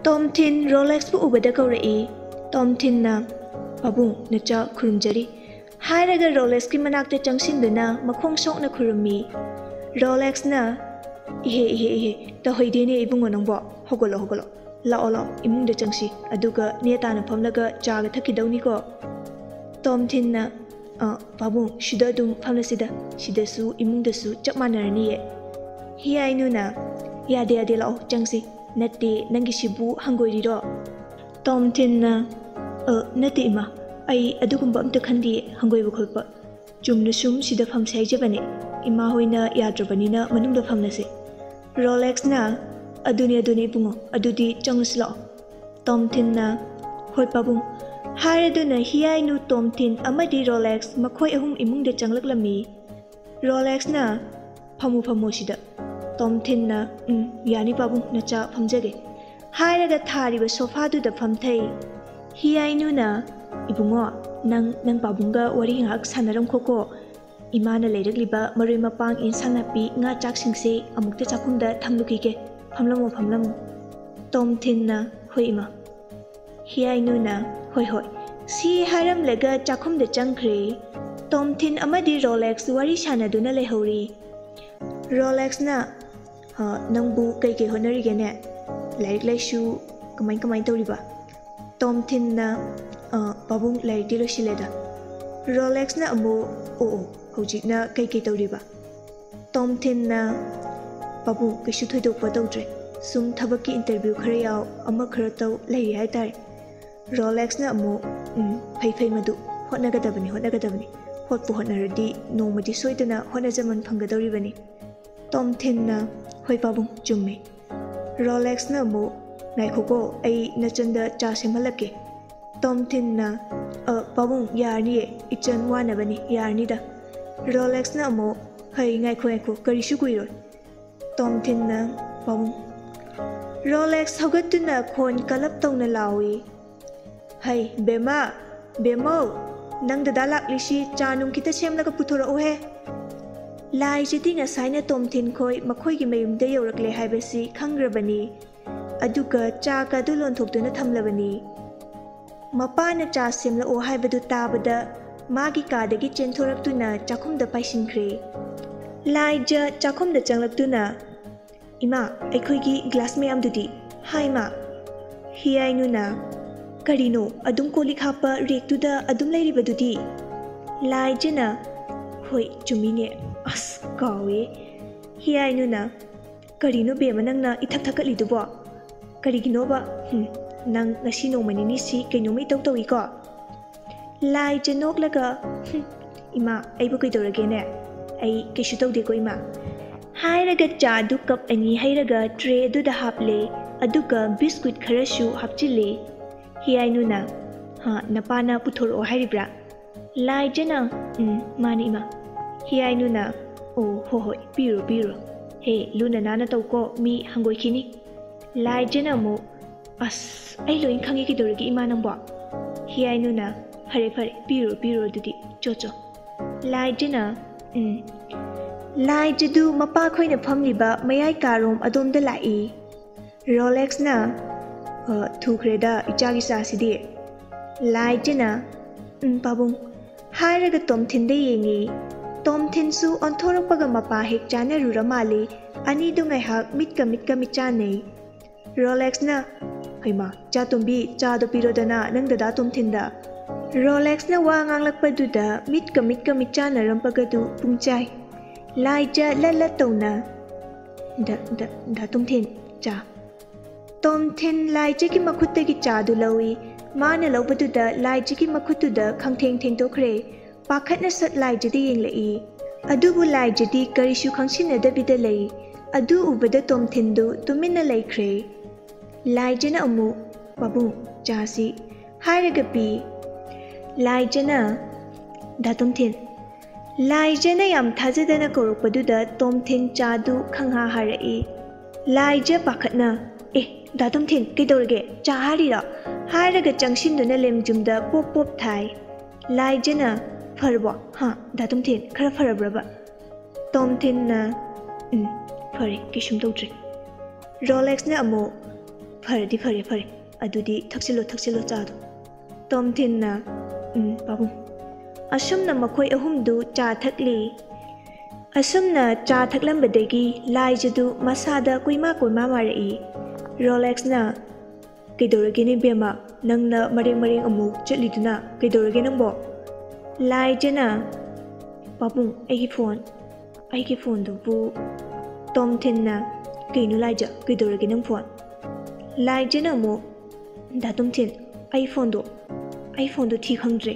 ꯇꯣꯝꯊꯤꯟ ꯔꯣꯂꯦꯛꯁꯄꯨ ꯎꯕꯗ ꯀꯧꯔꯛꯏ꯫ ꯇꯣꯝꯊꯤꯟꯅ, "ꯄꯥꯕꯨꯡ, ꯅꯆꯥ ꯈꯨꯔꯨꯝꯖꯔꯤ" ꯍꯥꯏꯔꯒ ꯔꯣꯂꯦꯛꯁꯀꯤ ꯃꯅꯥꯛꯇ ꯆꯪꯁꯤꯟꯗꯨꯅ ꯃꯈꯣꯡ ꯁꯣꯛꯅ ꯈꯨꯔꯨꯝꯃꯤ꯫ ꯔꯣꯂꯦꯛꯁꯅ, "ꯏꯍꯦ, ꯏꯍꯦ, ꯏꯍꯦ, ꯇꯧꯍꯩꯗꯦꯅꯦ ꯏꯕꯨꯡꯉꯣ ꯅꯪꯕꯣ꯫ ꯍꯧꯒꯠꯂꯣ, ꯍꯧꯒꯠꯂꯣ꯫ ꯂꯥꯛꯑꯣ, ꯂꯥꯛꯑꯣ, ꯏꯃꯨꯡꯗ ꯆꯪꯁꯤ꯫ ꯑꯗꯨꯒ ꯅꯦ ꯇꯥꯅ ꯐꯝꯂꯒ ꯆꯥꯒ ꯊꯛꯈꯤꯗꯧꯅꯤꯀꯣ꯫" ꯇꯣꯝꯊꯤꯟꯅ, "ꯑ, ꯄꯥꯕꯨꯡ, ꯁꯤꯗ ꯑꯗꯨꯝ ꯐꯝꯂꯁꯤꯗ꯫ ꯁꯤꯗꯁꯨ ꯏꯃꯨꯡꯗꯁꯨ ꯆꯞ ꯃꯥꯟꯅꯔꯅꯤꯌꯦ꯫" ꯍꯤꯌꯥꯏꯅꯨꯅ, "ꯌꯥꯗꯦ, ꯌꯥꯗꯦ, ꯂꯥꯛꯑꯣ, ꯆꯪꯁꯤ꯫ ꯅꯠꯇꯦ, ꯅꯪꯒꯤꯁꯤꯕꯨ ꯍꯪꯒꯣꯏꯔꯤꯔꯣ?" ꯇꯣꯝꯊꯤꯟꯅ, "ꯑ, ꯅꯠꯇꯦ ꯏꯃꯥ, ꯑꯩ ꯑꯗꯨꯒꯨꯝꯕ ꯑꯝꯇ ꯈꯟꯗꯤꯌꯦ, ꯍꯪꯒꯣꯏꯕ ꯈꯣꯠꯄ꯫ ꯆꯨꯝꯅ ꯁꯨꯝ ꯁꯤꯗ ꯐꯝꯁꯦ ꯍꯥꯏꯖꯕꯅꯦ꯫ ꯏꯃꯥ ꯍꯣꯏꯅ ꯌꯥꯗ꯭ꯔꯕꯅꯤꯅ ꯃꯅꯨꯡꯗ ꯐꯝꯂꯁꯦ꯫" ꯔꯣꯂꯦꯛꯁꯅ, "ꯑꯗꯨꯅꯦ, ꯑꯗꯨꯅꯦ ꯏꯕꯨꯡꯉꯣ, ꯑꯗꯨꯗꯤ ꯆꯪꯉꯁꯤ ꯂꯥꯛꯑꯣ꯫" ꯇꯣꯝꯊꯤꯟꯅ, "ꯍꯣꯏ ꯄꯥꯕꯨꯡ" ꯍꯥꯏꯔꯗꯨꯅ ꯍꯤꯌꯥꯏꯅꯨ, ꯇꯣꯝꯊꯤꯟ ꯑꯃꯗꯤ ꯔꯣꯂꯦꯛꯁ ꯃꯈꯣꯏ ꯑꯍꯨꯝ ꯏꯃꯨꯡꯗ ꯆꯪꯂꯛꯂꯝꯃꯤ꯫ ꯔꯣꯂꯦꯛꯁꯅ, "ꯐꯝꯃꯨ, ꯐꯝꯃꯨ ꯁꯤꯗ꯫" ꯇꯣꯝꯊꯤꯟꯅ, "ꯎꯝ, ꯌꯥꯅꯤ ꯄꯥꯕꯨꯡ, ꯅꯆꯥ ꯐꯝꯖꯒꯦ" ꯍꯥꯏꯔꯒ ꯊꯥꯔꯤꯕ ꯁꯣꯐꯥꯗꯨꯗ ꯐꯝꯊꯩ꯫ ꯍꯤꯌꯥꯏꯅꯨꯅ, "ꯏꯕꯨꯡꯉꯣ, ꯅꯪ, ꯅꯪ ꯄꯥꯕꯨꯡꯒ ꯋꯥꯔꯤ ꯉꯥꯏꯍꯥꯛ ꯁꯥꯟꯅꯔꯝꯈꯣꯀꯣ꯫ ꯏꯃꯥꯅ ꯂꯩꯔꯛꯂꯤꯕ ꯃꯔꯣꯏ ꯃꯄꯥꯡ, ꯏꯟꯁꯥꯡ ꯅꯥꯄꯤ, ꯉꯥ ꯆꯥꯛꯁꯤꯡꯁꯦ ꯑꯃꯨꯛꯇ ꯆꯥꯛꯈꯨꯝꯗ ꯊꯝꯂꯨꯈꯤꯒꯦ꯫ ꯐꯝꯂꯝꯃꯣ, ꯐꯝꯂꯝꯃꯣ꯫" ꯇꯣꯝꯊꯤꯟꯅ, "ꯍꯣꯏ ꯏꯃꯥ꯫" ꯍꯤꯌꯥꯏꯅꯨꯅ, "ꯍꯣꯏ, ꯍꯣꯏ꯫" ꯁꯤ ꯍꯥꯏꯔꯝꯂꯒ ꯆꯥꯛꯈꯨꯝꯗ ꯆꯪꯈ꯭ꯔꯦ꯫ ꯇꯣꯝꯊꯤꯟ ꯑꯃꯗꯤ ꯔꯣꯂꯦꯛꯁ ꯋꯥꯔꯤ ꯁꯥꯟꯅꯗꯨꯅ ꯂꯩꯍꯧꯔꯤ꯫ ꯔꯣꯂꯦꯛꯁꯅ, "ꯑ, ꯅꯪꯕꯨ ꯀꯩꯀꯩ ꯍꯣꯠꯅꯔꯤꯒꯦꯅꯦ? ꯂꯥꯏꯔꯤꯛ ꯂꯥꯏꯁꯨ ꯀꯃꯥꯏ ꯀꯃꯥꯏ ꯇꯧꯔꯤꯕ?" ꯇꯣꯝꯊꯤꯟꯅ, "ꯑ, ꯄꯥꯕꯨꯡ, ꯂꯥꯏꯔꯤꯛꯇꯤ ꯂꯣꯏꯁꯤꯜꯂꯦꯗ꯫" ꯔꯣꯂꯦꯛꯁꯅ ꯑꯃꯨꯛ, "ꯑꯣ, ꯑꯣ, ꯍꯧꯖꯤꯛꯅ ꯀꯩꯀꯩ ꯇꯧꯔꯤꯕ?" ꯇꯣꯝꯊꯤꯟꯅ, "ꯄꯥꯕꯨꯡ, ꯀꯩꯁꯨ ꯊꯣꯏꯗꯣꯛꯄ ꯇꯧꯗ꯭ꯔꯦ꯫ ꯁꯨꯝ ꯊꯕꯛꯀꯤ interview ꯈꯔ ꯌꯥꯎ, ꯑꯃ ꯈꯔ ꯇꯧ ꯂꯩꯔꯤ ꯍꯥꯏꯇꯥꯔꯦ꯫" ꯔꯣꯂꯦꯛꯁꯅ ꯑꯃꯨꯛ, "ꯎꯝ, ꯐꯩ, ꯐꯩ ꯃꯗꯨ꯫ ꯍꯣꯠꯅꯒꯗꯕꯅꯤ, ꯍꯣꯠꯅꯒꯗꯕꯅꯤ꯫ ꯍꯣꯠꯄꯨ ꯍꯣꯠꯅꯔꯗꯤ ꯅꯣꯡꯃꯗꯤ ꯁꯣꯏꯗꯅ ꯍꯣꯠꯅꯖꯃꯟ ꯐꯪꯒꯗꯧꯔꯤꯕꯅꯤ꯫" ꯇꯣꯝꯊꯤꯟꯅ, "ꯍꯣꯏ ꯄꯥꯕꯨꯡ, ꯆꯨꯝꯃꯤ꯫" ꯔꯣꯂꯦꯛꯁꯅ ꯑꯃꯨꯛ, "ꯉꯥꯏꯈꯣꯀꯣ, ꯑꯩ ꯅꯆꯟꯗ ꯆꯥ ꯁꯦꯝꯍꯜꯂꯛꯀꯦ꯫" ꯇꯣꯝꯊꯤꯟꯅ, "ꯑ, ꯄꯥꯕꯨꯡ, ꯌꯥꯔꯅꯤꯌꯦ, ꯏꯆꯟ ꯋꯥꯅꯕꯅꯤ, ꯌꯥꯔꯅꯤꯗ꯫" ꯔꯣꯂꯦꯛꯁꯅ ꯑꯃꯨꯛ, "ꯍꯩ, ꯉꯥꯏꯈꯣ, ꯉꯥꯏꯈꯣ, ꯀꯔꯤꯁꯨ ꯀꯨꯏꯔꯣꯏ꯫" ꯇꯣꯝꯊꯤꯟꯅ, "ꯄꯥꯕꯨꯡ꯫" ꯔꯣꯂꯦꯛꯁ ꯍꯧꯒꯠꯇꯨꯅ ꯈꯣꯟ ꯀꯜꯂꯞ ꯇꯧꯅ ꯂꯥꯎꯏ, "ꯍꯩ, ꯕꯦꯝꯃ, ꯕꯦꯝꯃꯧ!" "ꯅꯪ ꯗꯗꯥ ꯂꯥꯛꯂꯤꯁꯤ ꯆꯥ ꯅꯨꯡ ꯈꯤꯇ ꯁꯦꯝꯂꯒ ꯄꯨꯊꯣꯔꯛꯎꯍꯦ"꯫ ꯂꯥꯏꯖꯗꯤ ꯉꯁꯥꯏꯅ ꯇꯣꯝꯊꯤꯟ ꯈꯣꯏ ꯃꯈꯣꯏꯒꯤ ꯃꯌꯨꯝꯗ ꯌꯧꯔꯛꯂꯦ ꯍꯥꯏꯕꯁꯤ ꯈꯪꯈ꯭ꯔꯕꯅꯤ꯫ ꯑꯗꯨꯒ ꯆꯥꯒꯗꯨ ꯂꯣꯟꯊꯣꯛꯇꯨꯅ ꯊꯝꯂꯕꯅꯤ꯫ ꯃꯄꯥꯅ ꯆꯥ ꯁꯦꯝꯂꯛꯑꯣ ꯍꯥꯏꯕꯗꯨ ꯇꯥꯕꯗ ꯃꯥꯒꯤ ꯀꯥꯗꯒꯤ ꯆꯦꯟꯊꯣꯔꯛꯇꯨꯅ ꯆꯥꯛꯈꯨꯝꯗ ꯄꯥꯏꯁꯤꯟꯈ꯭ꯔꯦ꯫ ꯂꯥꯏꯖ ꯆꯥꯛꯈꯨꯝꯗ ꯆꯪꯂꯛꯇꯨꯅ, "ꯏꯃꯥ, ꯑꯩꯈꯣꯏꯒꯤ ꯒ꯭ꯂꯥꯁ ꯃꯌꯥꯝꯗꯨꯗꯤ?" ꯍꯥꯏ ꯃꯥ꯫ ꯍꯤꯌꯥꯏꯅꯨꯅ, "ꯀꯔꯤꯅꯣ, ꯑꯗꯨꯝ ꯀꯣꯜ ꯂꯤꯛ ꯍꯥꯞꯄ ꯔꯦꯛꯇꯨꯗ ꯑꯗꯨꯝ ꯂꯩꯔꯤꯕꯗꯨꯗꯤ?" ꯂꯥꯏꯖꯅ, "ꯍꯣꯏ, ꯆꯨꯝꯃꯤꯅꯦ, ꯑꯁ, ꯀꯥꯎꯋꯦ"꯫ ꯍꯤꯌꯥꯏꯅꯨꯅ, "ꯀꯔꯤꯅꯣ ꯕꯦꯝꯃ ꯅꯪꯅ ꯏꯊꯛ ꯊꯛꯀꯠꯂꯤꯗꯨꯕꯣ? ꯀꯔꯤꯒꯤꯅꯣꯕ? ꯍꯨꯝ, ꯅꯪ ꯉꯁꯤ ꯅꯣꯡꯃ ꯅꯤꯅꯤꯁꯤ ꯀꯩꯅꯣꯝꯃ ꯏꯇꯧ ꯇꯧꯏꯀꯣ?" ꯂꯥꯏꯖ ꯅꯣꯛꯂꯒ, "ꯍꯨꯝ, ꯏꯃꯥ, ꯑꯩꯕꯨ ꯀꯩꯗꯧꯔꯒꯦꯅꯦ? ꯑꯩ ꯀꯩꯁꯨ ꯇꯧꯗꯦꯀꯣ, ꯏꯃꯥ"꯫ ꯍꯥꯏꯔꯒ ꯆꯥꯗꯨ ꯀꯞ ꯑꯅꯤ ꯍꯩꯔꯒ ꯇ꯭ꯔꯦ ꯑꯗꯨꯗ ꯍꯥꯞꯂꯦ, ꯑꯗꯨꯒ ꯕꯤꯁꯀꯨꯠ ꯈꯔꯁꯨ ꯍꯥꯞꯆꯤꯜꯂꯦ꯫ ꯍꯤꯌꯥꯏꯅꯨꯅ, "ꯍꯥ, ꯅꯄꯥꯅ ꯄꯨꯊꯣꯔꯛꯑꯣ ꯍꯥꯏꯔꯤꯕ꯭ꯔꯥ?" ꯂꯥꯏꯖꯅ, "ꯎꯝ, ꯃꯥꯅꯤ, ꯏꯃꯥ"꯫ ꯍꯤꯌꯥꯏꯅꯨꯅ, "ꯑꯣ, ꯍꯣ ꯍꯣꯏ, ꯄꯤꯔꯨꯔꯣ, ꯄꯤꯔꯨꯔꯣ꯫ ꯍꯦ, ꯂꯨꯅ ꯅꯥꯟꯅ ꯇꯧꯀꯣ, ꯃꯤ ꯍꯪꯒꯣꯏꯈꯤꯅꯤ"꯫ ꯂꯥꯏꯖꯅ ꯑꯃꯨꯛ, "ꯑꯁ, ꯑꯩ ꯂꯣꯏ ꯈꯪꯉꯤ, ꯀꯩꯗꯧꯔꯒꯦ ꯏꯃꯥ ꯅꯪꯕꯣ?" ꯍꯤꯌꯥꯏꯅꯨꯅ, "ꯐꯔꯦ, ꯐꯔꯦ, ꯄꯤꯔꯨꯔꯣ, ꯄꯤꯔꯨꯔꯣ, ꯑꯗꯨꯗꯤ, ꯆꯣ, ꯆꯣ"꯫ ꯂꯥꯏꯖꯅ, "ꯎꯝ"꯫ ꯂꯥꯏꯖꯗꯨ ꯃꯄꯥꯈꯣꯏꯅ ꯐꯝꯂꯤꯕ ꯃꯌꯥꯏ ꯀꯥꯔꯣꯝ ꯑꯗꯣꯝꯗ ꯂꯥꯛꯏ꯫ ꯔꯣꯂꯦꯛꯁꯅ, "ꯑ, ꯊꯨꯈ꯭ꯔꯦꯗ ꯏꯆꯥꯒꯤ ꯆꯥꯁꯤꯗꯤ"꯫ ꯂꯥꯏꯖꯅ, "ꯎꯝ, ꯄꯥꯕꯨꯡ"꯫ ꯍꯥꯏꯔꯒ ꯇꯣꯝꯊꯤꯟꯗ ꯌꯦꯡꯉꯤ꯫ ꯇꯣꯝꯊꯤꯟꯁꯨ ꯑꯣꯟꯊꯣꯔꯛꯄꯒ ꯃꯄꯥ ꯍꯦꯛ ꯆꯥꯅꯔꯨꯔ ꯃꯥꯜꯂꯤ꯫ ꯑꯅꯤꯗꯨ ꯉꯥꯏꯍꯥꯛ ꯃꯤꯠꯀ ꯃꯤꯠꯀ ꯃꯤꯠꯆꯥꯟꯅꯩ꯫ ꯔꯣꯂꯦꯛꯁꯅ, "ꯍꯩꯃꯥ, ꯏꯆꯥꯇꯣꯝꯕꯤ, ꯆꯥꯗꯣ ꯄꯤꯔꯣꯗꯅ ꯅꯪ ꯗꯗꯥ ꯇꯣꯝꯊꯤꯟꯗ"꯫ ꯔꯣꯂꯦꯛꯁꯅ ꯋꯥ ꯉꯥꯡꯂꯛꯄꯗꯨꯗ ꯃꯤꯠꯀ ꯃꯤꯠꯀ ꯃꯤꯠꯆꯥꯟꯅꯔꯝꯕꯒꯗꯨ ꯄꯨꯡꯆꯥꯏ꯫ ꯂꯥꯏꯖ ꯂꯠ ꯂꯠ ꯇꯧꯅ, "ꯗ, ꯗ, ꯗꯥ ꯇꯣꯝꯊꯤꯟ, ꯆꯥ"꯫ ꯇꯣꯝꯊꯤꯟ ꯂꯥꯏꯖꯒꯤ ꯃꯈꯨꯠꯇꯒꯤ ꯆꯥꯗꯨ ꯂꯧꯏ꯫ ꯃꯥꯅ ꯂꯧꯕꯗꯨꯗ ꯂꯥꯏꯖꯒꯤ ꯃꯈꯨꯠꯇꯨꯗ ꯈꯪꯊꯦꯡ ꯊꯦꯡꯗꯣꯛꯈ꯭ꯔꯦ꯫ ꯄꯥꯈꯠꯅ ꯁꯠ ꯂꯥꯏꯖꯗ ꯌꯦꯡꯂꯛꯏ꯫ ꯑꯗꯨꯕꯨ ꯂꯥꯏꯖꯗꯤ ꯀꯔꯤꯁꯨ ꯈꯪꯁꯤꯟꯅꯗꯕꯤꯗ ꯂꯩ꯫ ꯑꯗꯨ ꯎꯕꯗ ꯇꯣꯝꯊꯤꯟꯗꯨ ꯇꯨꯃꯤꯟꯅ ꯂꯩꯈ꯭ꯔꯦ꯫ ꯂꯥꯏꯖꯅ ꯑꯃꯨꯛ, "ꯄꯥꯕꯨꯡ, ꯆꯥꯁꯤ" ꯍꯥꯏꯔꯒ ꯄꯤ꯫ ꯂꯥꯏꯖꯅ, "ꯗꯥ ꯇꯣꯝꯊꯤꯟ"꯫ ꯂꯥꯏꯖꯅ ꯌꯥꯝ ꯊꯥꯖꯗꯅ ꯀꯧꯔꯛꯄꯗꯨꯗ ꯇꯣꯝꯊꯤꯟ ꯆꯥꯗꯨ ꯈꯪꯍꯥ ꯍꯥꯔꯛꯏ꯫ ꯂꯥꯏꯖ ꯄꯥꯈꯠꯅ, "ꯑꯦ, ꯗꯥ ꯇꯣꯝꯊꯤꯟ, ꯀꯩꯗꯧꯔꯒꯦ? ꯆꯥ ꯍꯥꯔꯤꯔꯣ?" ꯍꯥꯏꯔꯒ ꯆꯪꯁꯤꯟꯗꯨꯅ ꯂꯦꯝꯖꯨꯝꯗ ꯄꯣꯞ ꯄꯣꯞ ꯊꯥꯏ꯫ ꯂꯥꯏꯖꯅ, "ꯐꯔꯕꯣ? ꯍꯥ, ꯗꯥ ꯇꯣꯝꯊꯤꯟ, ꯈꯔ ꯐꯔꯕ꯭ꯔꯕ?" ꯇꯣꯝꯊꯤꯟꯅ, "ꯎꯝ, ꯐꯔꯦ, ꯀꯩꯁꯨꯝ ꯇꯧꯗ꯭ꯔꯦ꯫" ꯔꯣꯂꯦꯛꯁꯅ ꯑꯃꯨꯛ, "ꯐꯔꯗꯤ ꯐꯔꯦ, ꯐꯔꯦ꯫ ꯑꯗꯨꯗꯤ ꯊꯛꯆꯤꯜꯂꯣ, ꯊꯛꯆꯤꯜꯂꯣ ꯆꯥꯗꯣ꯫" ꯇꯣꯝꯊꯤꯟꯅ, "ꯎꯝ, ꯄꯥꯕꯨꯡ꯫" ꯑꯁꯨꯝꯅ ꯃꯈꯣꯏ ꯑꯍꯨꯝꯗꯨ ꯆꯥ ꯊꯛꯂꯤ꯫ ꯑꯁꯨꯝꯅ ꯆꯥ ꯊꯛꯂꯝꯕꯗꯒꯤ ꯂꯥꯏꯖꯗꯨ ꯃꯁꯥꯗ ꯀꯣꯏꯃꯥ ꯀꯣꯏꯃꯥ ꯃꯥꯔꯛꯏ꯫ ꯔꯣꯂꯦꯛꯁꯅ, "ꯀꯩꯗꯧꯔꯒꯦꯅꯦ ꯕꯦꯝꯃ? ꯅꯪꯅ ꯃꯔꯦꯡ ꯃꯔꯦꯡ ꯑꯃꯨꯛ ꯆꯠꯂꯤꯗꯨꯅ ꯀꯩꯗꯧꯔꯒꯦ ꯅꯪꯕꯣ?" ꯂꯥꯏꯖꯅ, "ꯄꯥꯕꯨꯡ, ꯑꯩꯒꯤ ꯐꯣꯟ, ꯑꯩꯒꯤ ꯐꯣꯟꯗꯨꯕꯨ꯫" ꯇꯣꯝꯊꯤꯟꯅ, "ꯀꯩꯅꯣ ꯂꯥꯏꯖ, ꯀꯩꯗꯧꯔꯒꯦ ꯅꯪ ꯐꯣꯟ?" ꯂꯥꯏꯖꯅ ꯑꯃꯨꯛ, "ꯗꯥ ꯇꯣꯝꯊꯤꯟ, ꯑꯩ ꯐꯣꯟꯗꯣ, ꯑꯩ ꯐꯣꯟꯗꯣ ꯊꯤ ꯈꯪꯗ꯭ꯔꯦ꯫"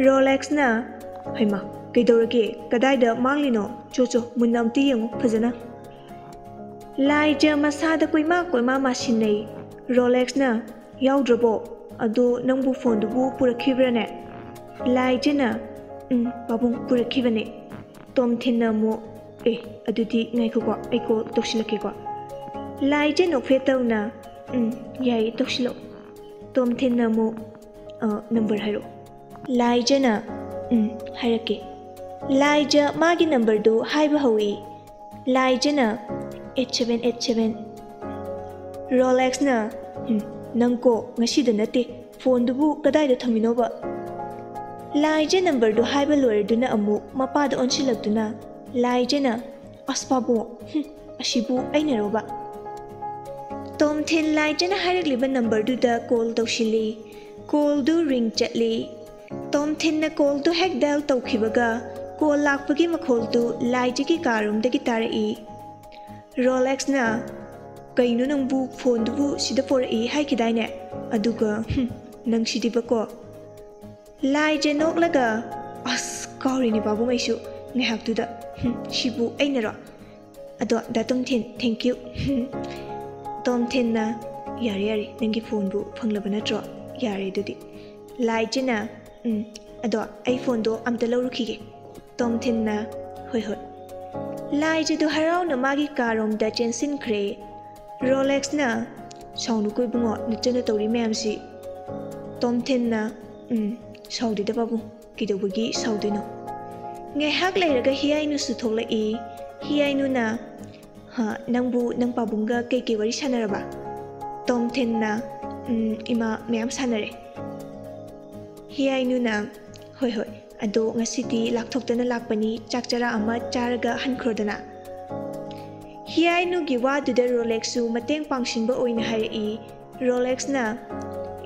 ꯔꯣꯂꯦꯛꯁꯅ, "ꯍꯩꯃꯥ, ꯀꯩꯗꯧꯔꯒꯦ? ꯀꯗꯥꯏꯗ ꯃꯥꯡꯂꯤꯅꯣ? ꯆꯣ, ꯆꯣ, ꯃꯨꯟꯅ ꯑꯝꯇ ꯌꯦꯡꯉꯨ ꯐꯖꯅ꯫" ꯂꯥꯏꯖ ꯃꯁꯥꯗ ꯀꯣꯏꯃꯥ ꯀꯣꯏꯃꯥ ꯃꯥꯁꯤꯟꯅꯩ꯫ ꯔꯣꯂꯦꯛꯁꯅ, "ꯌꯥꯎꯗ꯭ꯔꯕꯣ? ꯑꯗꯣ ꯅꯪꯕꯨ ꯐꯣꯟꯗꯨꯕꯨ ꯄꯨꯔꯛꯈꯤꯕ꯭ꯔꯥꯅꯦ?" ꯂꯥꯏꯖꯅ, "ꯎꯝ, ꯄꯥꯕꯨꯡ, ꯄꯨꯔꯛꯈꯤꯕꯅꯦ꯫" ꯇꯣꯝꯊꯤꯟꯅ ꯑꯃꯨꯛ, "ꯑꯦ, ꯑꯗꯨꯗꯤ ꯉꯥꯏꯈꯣꯀꯣ, ꯑꯩ ꯀꯣꯜ ꯇꯧꯁꯤꯜꯂꯛꯀꯦꯀꯣ꯫" ꯂꯥꯏꯖ ꯅꯣꯛꯐꯦꯠ ꯇꯧꯅ, "ꯎꯝ, ꯌꯥꯏꯌꯦ, ꯇꯧꯁꯤꯜꯂꯛꯑꯣ꯫" ꯇꯣꯝꯊꯤꯟꯅ ꯑꯃꯨꯛ, "ꯑ, ꯅꯝꯕꯔ ꯍꯥꯏꯔꯛꯑꯣ꯫" ꯂꯥꯏꯖꯅ, "ꯎꯝ, ꯍꯥꯏꯔꯛꯀꯦ꯫" ꯂꯥꯏꯖ ꯃꯥꯒꯤ ꯅꯝꯕꯔꯗꯨ ꯍꯥꯏꯕ ꯍꯧꯏ꯫ ꯂꯥꯏꯖꯅ, "ꯑꯩꯠ ꯁꯚꯦꯟ ꯑꯩꯠ ꯁꯚꯦꯟ꯫" ꯔꯣꯂꯦꯛꯁꯅ, "ꯎꯝ, ꯅꯪꯀꯣ ꯉꯁꯤꯗ ꯅꯠꯇꯦ, ꯐꯣꯟꯗꯨꯕꯨ ꯀꯗꯥꯏꯗ ꯊꯝꯃꯤꯅꯣꯕ?" ꯂꯥꯏꯖ ꯅꯝꯕꯔꯗꯨ ꯍꯥꯏꯕ ꯂꯣꯏꯔꯗꯨꯅ ꯑꯃꯨꯛ ꯃꯄꯥꯗ ꯑꯣꯟꯁꯤꯜꯂꯛꯇꯨꯅ ꯂꯥꯏꯖꯅ, "ꯑꯁ ꯄꯥꯕꯨꯡ, ꯍꯨꯝ, ꯑꯁꯤꯕꯨ ꯑꯩꯅꯔꯣꯕ?" ꯇꯣꯝꯊꯤꯟ ꯂꯥꯏꯖꯅ ꯍꯥꯏꯔꯛꯂꯤꯕ ꯅꯝꯕꯔꯗꯨꯗ ꯀꯣꯜ ꯇꯧꯁꯤꯜꯂꯤ꯫ ꯀꯣꯜꯗꯨ ꯔꯤꯡ ꯆꯠꯂꯤ꯫ ꯇꯣꯝꯊꯤꯟꯅ ꯀꯣꯜꯗꯨ ꯍꯦꯛ ꯗꯥꯏꯜ ꯇꯧꯈꯤꯕꯒ ꯀꯣꯜ ꯂꯥꯛꯄꯒꯤ ꯃꯈꯣꯜꯗꯨ ꯂꯥꯏꯖꯒꯤ ꯀꯥꯔꯣꯝꯗꯒꯤ ꯇꯥꯔꯛꯏ꯫ ꯔꯣꯂꯦꯛꯁꯅ, "ꯀꯩꯅꯣ ꯅꯪꯕꯨ, ꯐꯣꯟꯗꯨꯕꯨ ꯁꯤꯗ ꯄꯣꯔꯛꯏ ꯍꯥꯏꯈꯤꯗꯥꯏꯅꯦ? ꯑꯗꯨꯒ, ꯍꯨꯝ, ꯅꯪꯁꯤꯗꯤꯕꯀꯣ꯫" ꯂꯥꯏꯖ ꯅꯣꯛꯂꯒ, "ꯑꯁ, ꯀꯥꯎꯔꯤꯅꯦ ꯄꯥꯕꯨꯡ ꯑꯩꯁꯨ ꯉꯥꯏꯍꯥꯛꯇꯨꯗ꯫ ꯍꯨꯝ, ꯁꯤꯕꯨ ꯑꯩꯅꯔꯣ? ꯑꯗꯣ ꯗꯥ ꯇꯣꯝꯊꯤꯟ, thank you꯫" ꯇꯣꯝꯊꯤꯟꯅ, "ꯌꯥꯔꯦ, ꯌꯥꯔꯦ, ꯅꯪꯒꯤ ꯐꯣꯟꯕꯨ ꯐꯪꯂꯕ ꯅꯠꯇ꯭ꯔꯣ? ꯌꯥꯔꯦ ꯑꯗꯨꯗꯤ꯫" ꯂꯥꯏꯖꯅ, "ꯎꯝ, ꯑꯗꯣ ꯑꯩ ꯐꯣꯟꯗꯣ ꯑꯝꯇ ꯂꯧꯔꯨꯈꯤꯒꯦ꯫" ꯇꯣꯝꯊꯤꯟꯅ, "ꯍꯣꯏ, ꯍꯣꯏ꯫" ꯂꯥꯏꯖꯗꯨ ꯍꯔꯥꯎꯅ ꯃꯥꯒꯤ ꯀꯥꯔꯣꯝꯗ ꯆꯦꯟꯁꯤꯟꯈ꯭ꯔꯦ꯫ ꯔꯣꯂꯦꯛꯁꯅ, "ꯁꯥꯎꯅꯨꯀꯣ ꯏꯕꯨꯡꯉꯣ, ꯅꯆꯟꯅ ꯇꯧꯔꯤ ꯃꯌꯥꯝꯁꯤ꯫" ꯇꯣꯝꯊꯤꯟꯅ, "ꯎꯝ, ꯁꯥꯎꯗꯦꯗ ꯄꯥꯕꯨꯡ, ꯀꯩꯗꯧꯕꯒꯤ ꯁꯥꯎꯗꯣꯏꯅꯣ? ꯉꯥꯏꯍꯥꯛ ꯂꯩꯔꯒ ꯍꯤꯌꯥꯏꯅꯨꯁꯨ ꯊꯣꯛꯂꯛꯏ꯫ ꯍꯤꯌꯥꯏꯅꯨꯅ, "ꯍꯥ, ꯅꯪꯕꯨ ꯅꯪ ꯄꯥꯕꯨꯡꯒ ꯀꯩꯀꯩ ꯋꯥꯔꯤ ꯁꯥꯟꯅꯔꯕ?" ꯇꯣꯝꯊꯤꯟꯅ, "ꯎꯝ, ꯏꯃꯥ, ꯃꯌꯥꯝ ꯁꯥꯟꯅꯔꯦ꯫" ꯍꯤꯌꯥꯏꯅꯨꯅ, "ꯍꯣꯏ, ꯍꯣꯏ, ꯑꯗꯣ ꯉꯁꯤꯗꯤ ꯂꯥꯛꯊꯣꯛꯇꯅ ꯂꯥꯛꯄꯅꯤ, ꯆꯥꯛ ꯆꯔꯥ ꯑꯃ ꯆꯥꯔꯒ ꯍꯟꯈ꯭ꯔꯣꯗꯅ꯫" ꯍꯤꯌꯥꯏꯅꯨꯒꯤ ꯋꯥꯗꯨꯗ ꯔꯣꯂꯦꯛꯁꯁꯨ ꯃꯇꯦꯡ ꯄꯥꯡꯁꯤꯟꯕ ꯑꯣꯏꯅ ꯍꯥꯏꯔꯛꯏ꯫ ꯔꯣꯂꯦꯛꯁꯅ,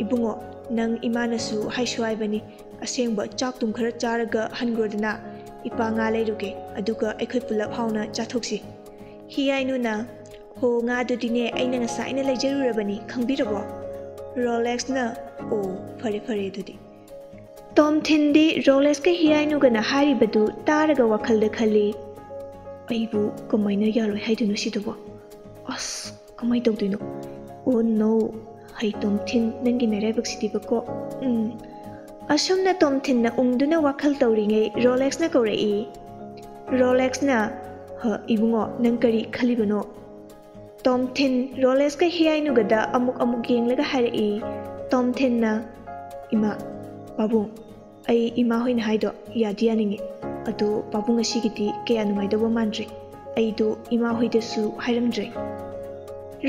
"ꯏꯕꯨꯡꯉꯣ, ꯅꯪ ꯏꯃꯥꯅꯁꯨ ꯍꯥꯏꯁꯨ ꯍꯥꯏꯕꯅꯤ, ꯑꯁꯦꯡꯕ ꯆꯥꯛ ꯇꯨꯝ ꯈꯔ ꯆꯥꯔꯒ ꯍꯟꯈ꯭ꯔꯣꯗꯅ, ꯏꯄꯥ ꯉꯥ ꯂꯩꯔꯨꯒꯦ, ꯑꯗꯨꯒ ꯑꯩꯈꯣꯏ ꯄꯨꯂꯞ ꯍꯥꯎꯅ ꯆꯥꯊꯣꯛꯁꯤ꯫" ꯍꯤꯌꯥꯏꯅꯨꯅ, "ꯍꯣ, ꯉꯥꯗꯨꯗꯤꯅꯦ ꯑꯩꯅ ꯉꯁꯥꯏꯅ ꯂꯩꯖꯔꯨꯔꯕꯅꯤ, ꯈꯪꯕꯤꯔꯕꯣ?" ꯔꯣꯂꯦꯛꯁꯅ, "ꯑꯣ, ꯐꯔꯦ ꯐꯔꯦ ꯑꯗꯨꯗꯤ꯫" ꯇꯣꯝꯊꯤꯟꯗꯤ ꯔꯣꯂꯦꯛꯁꯀ ꯍꯤꯌꯥꯏꯅꯨꯒꯅ ꯍꯥꯏꯔꯤꯕꯗꯨ ꯇꯥꯔꯒ ꯋꯥꯈꯜꯗ ꯈꯜꯂꯤ, "ꯑꯩꯕꯨ ꯀꯃꯥꯏꯅ ꯌꯥꯔꯣꯏ ꯍꯥꯏꯗꯣꯏꯅꯣ ꯁꯤꯗꯕꯣ? ꯑꯁ, ꯀꯃꯥꯏꯅ ꯇꯧꯗꯣꯏꯅꯣ? ꯑꯣ ꯅꯣ, ꯍꯩ ꯇꯣꯝꯊꯤꯟ, ꯅꯪꯒꯤ ꯅꯔꯥꯏꯕꯛꯁꯤꯗꯤꯕꯀꯣ꯫ ꯎꯝ꯫" ꯑꯁꯨꯝꯅ ꯇꯣꯝꯊꯤꯟꯅ ꯎꯪꯗꯨꯅ ꯋꯥꯈꯜ ꯇꯧꯔꯤꯉꯩ ꯔꯣꯂꯦꯛꯁꯅ ꯀꯧꯔꯛꯏ꯫ ꯔꯣꯂꯦꯛꯁꯅ, "ꯍ, ꯏꯕꯨꯡꯉꯣ, ꯅꯪ ꯀꯔꯤ ꯈꯜꯂꯤꯕꯅꯣ?" ꯇꯣꯝꯊꯤꯟ ꯔꯣꯂꯦꯛꯁꯀ ꯍꯤꯌꯥꯏꯅꯨꯒꯗ ꯑꯃꯨꯛ ꯑꯃꯨꯛ ꯌꯦꯡꯂꯒ ꯍꯥꯏꯔꯛꯏ꯫ ꯇꯣꯝꯊꯤꯟꯅ, "ꯏꯃꯥ, ꯄꯥꯕꯨꯡ, ꯑꯩ ꯏꯃꯥ ꯍꯣꯏꯅ ꯍꯥꯏꯗꯣ ꯌꯥꯗꯤ ꯌꯥꯅꯤꯡꯉꯤ, ꯑꯗꯣ ꯄꯥꯕꯨꯡ ꯉꯁꯤꯒꯤꯗꯤ ꯀꯌꯥ ꯅꯨꯡꯉꯥꯏꯗꯧꯕ ꯃꯥꯟꯗ꯭ꯔꯦ꯫ ꯑꯩꯗꯣ ꯏꯃꯥ ꯍꯣꯏꯗꯁꯨ ꯍꯥꯏꯔꯝꯗ꯭ꯔꯦ꯫"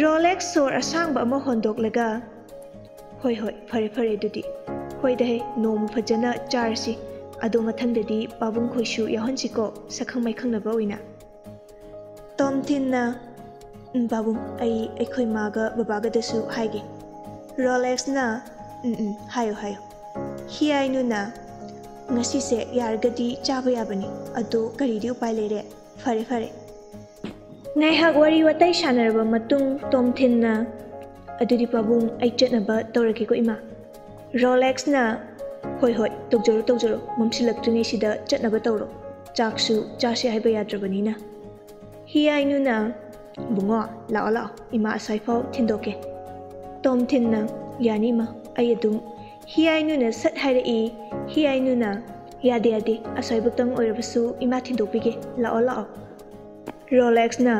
ꯔꯣꯂꯦꯛꯁ ꯁꯣꯔ ꯑꯁꯥꯡꯕ ꯑꯃ ꯍꯣꯟꯗꯣꯛꯂꯒ, "ꯍꯣꯏ, ꯍꯣꯏ, ꯐꯔꯦ, ꯐꯔꯦ ꯑꯗꯨꯗꯤ꯫ ꯍꯣꯏꯗ ꯍꯦ, ꯅꯣꯡꯃ ꯐꯖꯅ ꯆꯥꯔꯁꯤ꯫ ꯑꯗꯣ ꯃꯊꯪꯗꯗꯤ ꯄꯥꯕꯨꯡ ꯈꯣꯏꯁꯨ ꯌꯥꯎꯍꯟꯁꯤꯀꯣ, ꯁꯛꯈꯪ ꯃꯥꯏꯈꯪꯅꯕ ꯑꯣꯏꯅ꯫" ꯇꯣꯝꯊꯤꯟꯅ, "ꯎꯝ, ꯄꯥꯕꯨꯡ, ꯑꯩ ꯑꯩꯈꯣꯏ ꯃꯥꯒ ꯕꯕꯥꯒꯗꯁꯨ ꯍꯥꯏꯒꯦ꯫" ꯔꯣꯂꯦꯛꯁꯅ, "ꯎꯝ, ꯎꯝ, ꯍꯥꯏꯌꯣ, ꯍꯥꯏꯌꯣ꯫" ꯍꯤꯌꯥꯏꯅꯨꯅ, "ꯉꯁꯤꯁꯦ ꯌꯥꯔꯒꯗꯤ ꯆꯥꯕ ꯌꯥꯕꯅꯤ, ꯑꯗꯣ ꯀꯔꯤꯗꯤ ꯎꯄꯥꯏ ꯂꯩꯔꯦ? ꯐꯔꯦ, ꯐꯔꯦ꯫" ꯉꯥꯏꯍꯥꯛ ꯋꯥꯔꯤ ꯋꯥꯇꯥꯏ ꯁꯥꯟꯅꯔꯕ ꯃꯇꯨꯡ ꯇꯣꯝꯊꯤꯟꯅ, "ꯑꯗꯨꯗꯤ ꯄꯥꯕꯨꯡ, ꯑꯩ ꯆꯠꯅꯕ ꯇꯧꯔꯒꯦꯀꯣ ꯏꯃꯥ꯫" ꯔꯣꯂꯦꯛꯁꯅ, "ꯍꯣꯏ, ꯍꯣꯏ, ꯇꯧꯖꯔꯣ, ꯇꯧꯖꯔꯣ, ꯃꯝꯁꯤꯜꯂꯛꯇ꯭ꯔꯤꯉꯩꯁꯤꯗ ꯆꯠꯅꯕ ꯇꯧꯔꯣ꯫ ꯆꯥꯛꯁꯨ ꯆꯥꯁꯦ ꯍꯥꯏꯕ ꯌꯥꯗ꯭ꯔꯕꯅꯤꯅ꯫" ꯍꯤꯌꯥꯏꯅꯨꯅ, "ꯕꯨꯡꯉꯣ, ꯂꯥꯛꯑꯣ, ꯂꯥꯛꯑꯣ, ꯏꯃꯥ ꯑꯁ꯭ꯋꯥꯏꯐꯥꯎ ꯊꯤꯟꯗꯣꯛꯀꯦ꯫" ꯇꯣꯝꯊꯤꯟꯅ, "ꯌꯥꯅꯤ ꯏꯃꯥ, ꯑꯩ ꯑꯗꯨꯝ꯫" ꯍꯤꯌꯥꯏꯅꯨꯅ ꯁꯠ ꯍꯥꯏꯔꯛꯏ꯫ ꯍꯤꯌꯥꯏꯅꯨꯅ, "ꯌꯥꯗꯦ, ꯌꯥꯗꯦ, ꯑꯁ꯭ꯋꯥꯏꯕꯨꯛꯇꯪ ꯑꯣꯏꯔꯕꯁꯨ ꯏꯃꯥ ꯊꯤꯟꯗꯣꯛꯄꯤꯒꯦ, ꯂꯥꯛꯑꯣ, ꯂꯥꯛꯑꯣ꯫" ꯔꯣꯂꯦꯛꯁꯅ,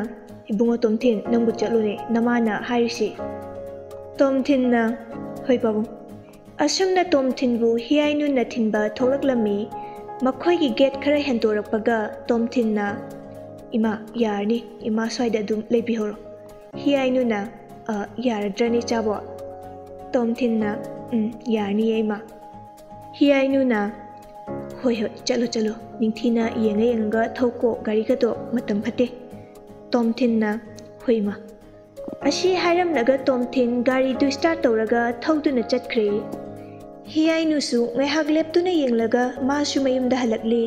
"ꯏꯕꯨꯡꯉꯣ ꯇꯣꯝꯊꯤꯟ, ꯅꯪꯕꯨ ꯆꯠꯂꯨꯅꯦ, ꯅꯃꯥꯅ ꯍꯥꯏꯔꯤꯁꯤ꯫" ꯇꯣꯝꯊꯤꯟꯅ, "ꯍꯣꯏ ꯄꯥꯕꯨꯡ, ꯑꯁꯨꯝꯅ ꯇꯣꯝꯊꯤꯟꯕꯨ ꯍꯤꯌꯥꯏꯅꯨꯅ ꯊꯤꯟꯕ ꯊꯣꯛꯂꯛꯂꯝꯃꯤ꯫ ꯃꯈꯣꯏꯒꯤ ꯒꯦꯠ ꯈꯔ ꯍꯦꯟꯗꯣꯔꯛꯄꯒ ꯇꯣꯝꯊꯤꯟꯅ, "ꯏꯃꯥ, ꯌꯥꯔꯅꯤ, ꯏꯃꯥ ꯁ꯭ꯋꯥꯏꯗ ꯑꯗꯨꯝ ꯂꯩꯕꯤꯍꯧꯔꯣ꯫" ꯍꯤꯌꯥꯏꯅꯨꯅ, "ꯑ, ꯌꯥꯔꯗ꯭ꯔꯅꯤ ꯏꯆꯥꯕꯣ?" ꯇꯣꯝꯊꯤꯟꯅ, "ꯎꯝ, ꯌꯥꯔꯅꯤꯌꯦ ꯏꯃꯥ꯫" ꯍꯤꯌꯥꯏꯅꯨꯅ, "ꯍꯣꯏ, ꯍꯣꯏ, ꯆꯠꯂꯣ, ꯆꯠꯂꯣ, ꯅꯤꯡꯊꯤꯅ ꯌꯦꯡꯉ ꯌꯦꯡꯉꯒ ꯊꯧꯀꯣ, ꯒꯥꯔꯤꯒꯗꯣ ꯃꯇꯝ ꯐꯠꯇꯦ꯫" ꯇꯣꯝꯊꯤꯟꯅ, "ꯍꯣꯏ ꯏꯃꯥ꯫" ꯑꯁꯤ ꯍꯥꯏꯔꯝꯂꯒ ꯇꯣꯝꯊꯤꯟ ꯒꯥꯔꯤꯗꯨ start ꯇꯧꯔꯒ ꯊꯧꯗꯨꯅ ꯆꯠꯈ꯭ꯔꯦ꯫ ꯍꯤꯌꯥꯏꯅꯨꯁꯨ ꯉꯥꯏꯍꯥꯛ ꯂꯦꯞꯇꯨꯅ ꯌꯦꯡꯂꯒ ꯃꯥꯁꯨ ꯃꯌꯨꯝꯗ ꯍꯜꯂꯛꯂꯤ꯫